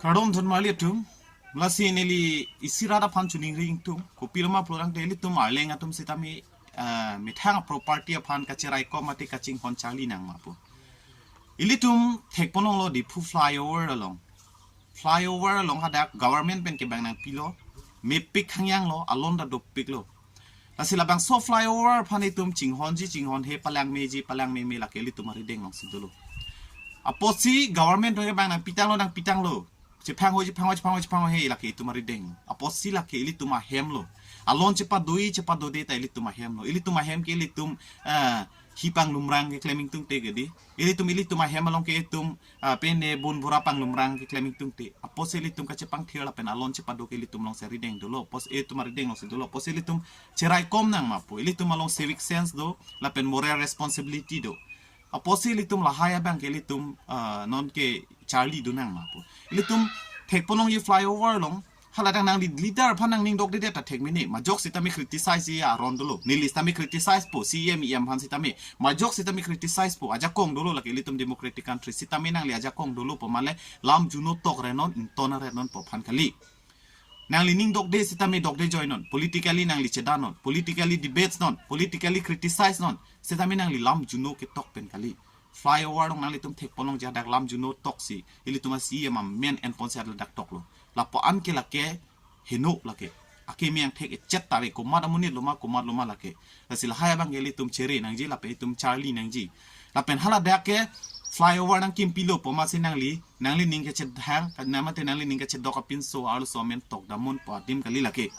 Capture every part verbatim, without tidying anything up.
Kardom thon marli atum, lasi neli isi rat aphan choningri ingtung, kopiloma pulo tangte ilitum Arleng atum sitame, eh, methang property aphan kacherai kom mate kachinghon charli nang ma pu. Ilitum thekponlonglo Diphu flyover along. Flyover along hadak government pen kebang nangpilo, mepik hangyang lo, alon ta dopik lo. Lasi labangso flyover aphan itum chinghonji chinghonhe, palangmeji palangmeme lake ilitum arideng alongsi dolo. Apotsi government atum kebang nangpitanglo nangpitanglo, chephangho chephangho chephangho chephangho he lake itum arideng. Apotsi lake ilitum ahem lo. Alon chepadoi chepadode ta ilitum ahem lo. Ilitum ahem ke ilitum, eh, hi panglumrang keklem ingtungte gedi. Ilitum ilitum ahem along ke itum, ah, pene bun bura panglumrang keklem ingtungte. Apotsi ilitum kachepangthir lapen alon chepado ke ilitum alongsi arideng dolo. Apotsi itum arideng alongsi dolo. Apotsi ilitum cherai kom nang ma pu. Ilitum along civic sense do, lapen moral responsibility do. Apotsi ilitum lahai abang ke ilitum, ah, non ke charli do nang ma pu. Ilitum thekponlongji flyover along, haladak nangli leader aphan nangning dokdedet ta thek mene. Majok sitame criticize ji aron dolo. Neli sitame criticize po, C E M, E M aphan sitame. Majok sitame criticize po, ajakong dolo lake ilitum democratic country. Sitame nangli ajakong dolo pu male lam juno tok renon, ington renon pu aphan kali. Nangli ning dokde sitame dokde joinon. Politically nangli chedanon. Politically debates non. Politically criticize non. Sitame nangli lam juno ketok pen kali. Flyover along nanglitum thekponlongji hadak lam juno toksi ilitum a C E M amen enponsi hadak toklo. Lapu-an ke lake heno lake. Akeme angthek echet tave, komat amonit loma komat loma lake. Lasi lahai abang ke ilitum chere nangji lapen itum charli nangji. Lapen haladak ke flyover nangkimpilo pu masi nangli, nanglining kachethang, ka-, namate nanglining kachedok apinso arloso amen tok damnon pu adim kali lake.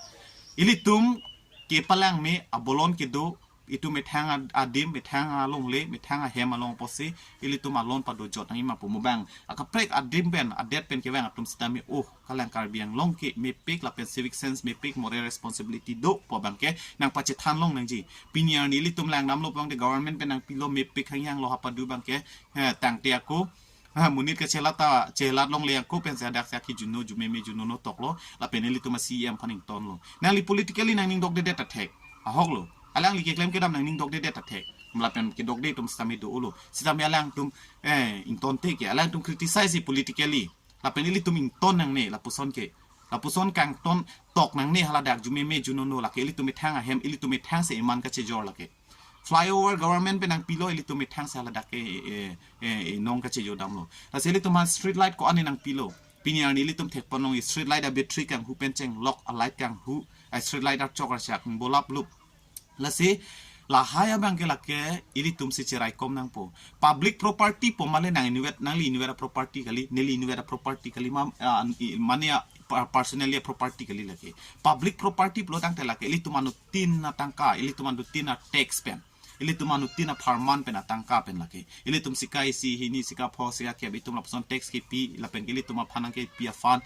Ilitum kepalangme abolon kedo, itum methang ad-, adim, methang alongle, methang ahem along apotsi ilitum alon padojot nangji ma pu, mubang akaprek adim pen, adet pen kevang atum sitame, oh, kalang Karbi Anglong ke mepik lapen civic sense mepik, moral responsibility do pu abang ke nangpachethanlong nangji. Pini arni ilitum langdamlo pu abang de government pen nangpilo, mepik hangyang lo hapadu abang ke, eh, tangte ako, ha, monit kachelat ta chelat longle ako pensi hadak si akhi juno jumeme juno no toklo, lapen ilitum a C E M aphan ingtonlo. Nangli politically nangning dokdedet ta thek. Ahok lo. Alangli keklem kedam nangning dokdedet ta thek. Lapen kedokde atum sitame do-olo. Sitame alangtum, eh, ingtonte ke. Alangtum criticize ji politically. Lapen ilitum ington nangne lapuson ke. Lapuson kangton tok nangne haladak jumeme juno no lake. Ilitum methang ahem, ilitum methangsi iman kachejor lake. Flyover government pen nangpilo, ilitum methangsi haladak ke, eh, eh, eh, nong kachejo damlo. Lasi ilitum aphan street light ko-an nangpilo. Pini arni ilitum thekponlong street light a battery kanghu pen chenglok, a light kanghu, a street light archok archak, bolap lup. Lasi lahai abang ke lake ilitumsi cherai kom nangpo. Public property pu male nang inutvet, nangli inutvet a property kali, neli inutvet a property kali, ma, ah, i-, mane a per-, personally a property kali lake. Public property pulo tangte lake ilitum anuttin atangka, ilitum anuttin a tax pen, ilitum anuttin apharman pen atangka pen lake. Ilitum sika isi, hini, sika pho, sika kep, itum lapuson tax kepi, lapen ke ilitum aphan nangkepi aphan.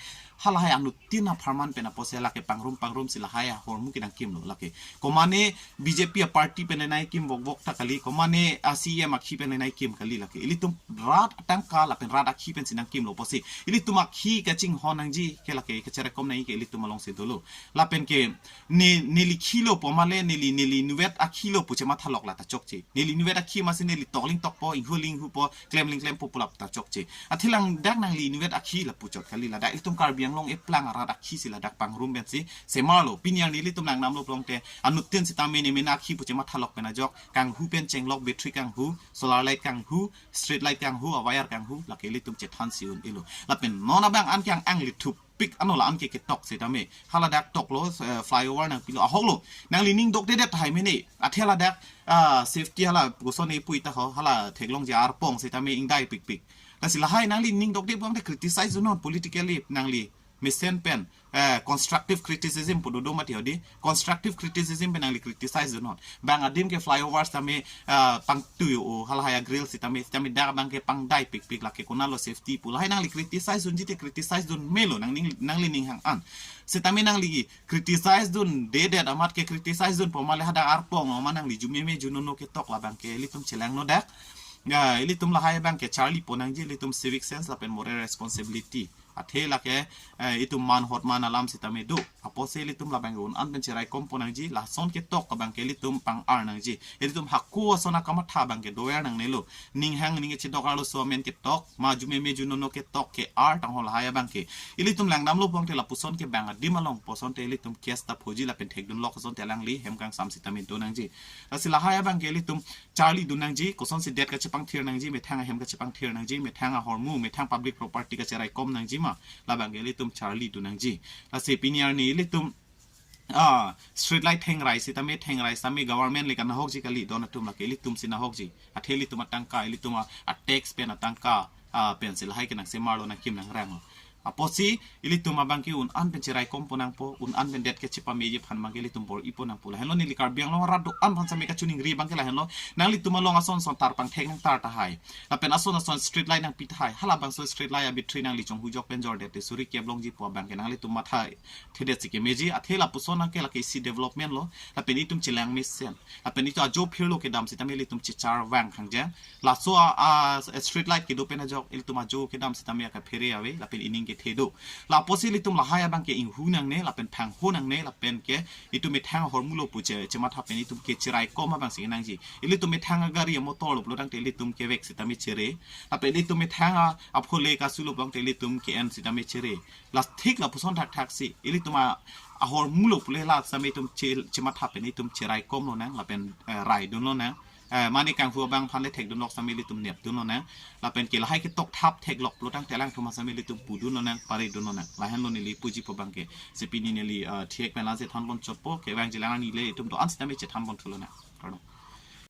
Halahai anuttin apharman pen apotsi lake pangrum pangrumsi lahai ahormu kenangkimlo lake. Komane B J P a party pen nangkim vokvok ta kali, komane a C E M akhi pen nangkim kali lake. Ilitum rat atangka lapen rat akhi pensi nangkimlo apotsi ilitum akhi kachinghon nangji ke lake kacherai kom nangji ke ilitum alongsi dolo. Lapen ke ne, neli khilo pu male neli, neli inutvet akhilo pu chemathalok la ta chokche. Neli inutvet akhi masi neli tokling tokpo, inghuling hupo, klemling klempo pu lap ta chokche. Athe langdak nangli inutvet akhi lapu chot kali, ladak ilitum Karbi Anglong eplang arat akhisi ladak pangrum pensi semarlo. Pini arni ilitum langdamlo pulote anuttin sitame ne mena akhi pu chemathalok pen ajok, kanghu pen chenglok, battery kanghu, solar light kanghu, street light kanghu, a wire kanghu, lake ilitum chethansi un-elo. Lapen non abang an ke ang-angli thup pik ano la an ke ketok sitame. Haladak toklo, eh, flyover nangpilo, ahoklo. Nangli ning dokdedet tahai mene. Athe ladak, ah, safety hala koson epui ta ho, hala theklongji arpong sitame ingdai pikpik. Lasi lahai nangli ning dokde pu abang te criticize non politically nangli mesen pen, eh, constructive criticism pu dodo mati hodi. Constructive criticism pen nangli criticize non. Bang adim ke flyovers tame, ah, pangtui o, halahai a grill sitame, sitame dak abang ke pangdai pikpik, lake konatlo safety pu. Lahai nangli criticize unji te criticize un melo nangning, nanglining hang an. Sitame nangli criticize dundedet amat ke criticize dun pu male hadak arpong lo ma nangli jumeme junono ketok labang ke ilitum chelangno dak. Ya, ilitum lahai abang ke charlipo nangji, ilitum civic sense lapen moral responsibility. Athe lake, eh, itum man hot man alam sitame do. Apotsi ilitum labang un-an pen cheraikompo nangji, lason ketok abang ke ilitum pang-ar nangji. Ilitum hako ason akamatha abang ke dover nangnelo. Ning hang ning kechedok arloso amen ketok, ma jume me junono ketok ke-ar tangho lahai abang ke. Ilitum langdamlo pulote lapuson ke bang adim along pu asonte ilitum case ta phoji lapen thekdunlok asonte alangli hem kangsam sitame do nangji. Lasi lahai abang ke ilitum charlidun nangji, kosonsi det kachepangthir nangji, methang ahem kachepangthir nangji, methang ahormu, methang public property kacheraikom nangji ma, labang ke ilitum charlidun nangji. Lasi pini arni ilitum ah, street light thengrai sitame, thengrai sitame government le kanahokji kali, don atum lake ilitum si nahokji. Athe ilitum atangka, ilitum a, a tax pen atangka, ah, pensi lahai ke nangsemarlo, nangkim nangranglo. Apotsi ilitum abang ke un-an pen cheraikompo nangpo, un-an pen det kechepameji aphan abang ke ilitum bor-ipo nangpo. Lahenlo neli Karbi Anglong arat do-an aphan sitame kachiningri abang ke lahenlo. Nanglitum along ason ason tar pangthek nangtar tahai. Lapen ason ason street light nangpi tahai. Halabangso street light abitri nangli chonghujok pen jordetde suri kep longji pu abang ke nanglitum matha thedetsi kemeji. Athe lapuson abang ke lake isi development lo. Lapen itum chelang mesen. Lapen itum ajo phirlo kedam sitame ilitum chechar vang khangjang. Laso a, a street light kedo pen ajok ilitum ajo kedam sitame akaphere ave, lapen ining kethe do. Lapotsi ilitum lahai abang ke inghu nangne, lapen phangho nangne, lapen ke itum methang ahormulo pu che, chematha pen itum kecheraikom abangsi nangji. Ilitum methang agari amotor lo pulotangte ilitum kevek sitame chere. Lapen ilitum methang a, aphole kasulo pulotangte ilitum ke-en sitame chere. Las thik lapuson thakthaksi. Ilitum a, ahormulo pule la sitame itum che, chematha pen itum cheraikomlo nang, lapen, eh, raidunlo nang. Eh, mane kanghu abang aphan le thekdunlok sitame ilitum nepdunlo nang. Lapen ke lahai ketok thap theklok pulotangte alangtum aphan sitame ilitum pudunlo nang, paridunlo nang. Lahenlo neli puji pu abang ke. Si pini neli, eh, thek pen lasi thanbon chotpo, kevangji alang arni le itum do-an sitame chethanbon thulo nang. Kardom.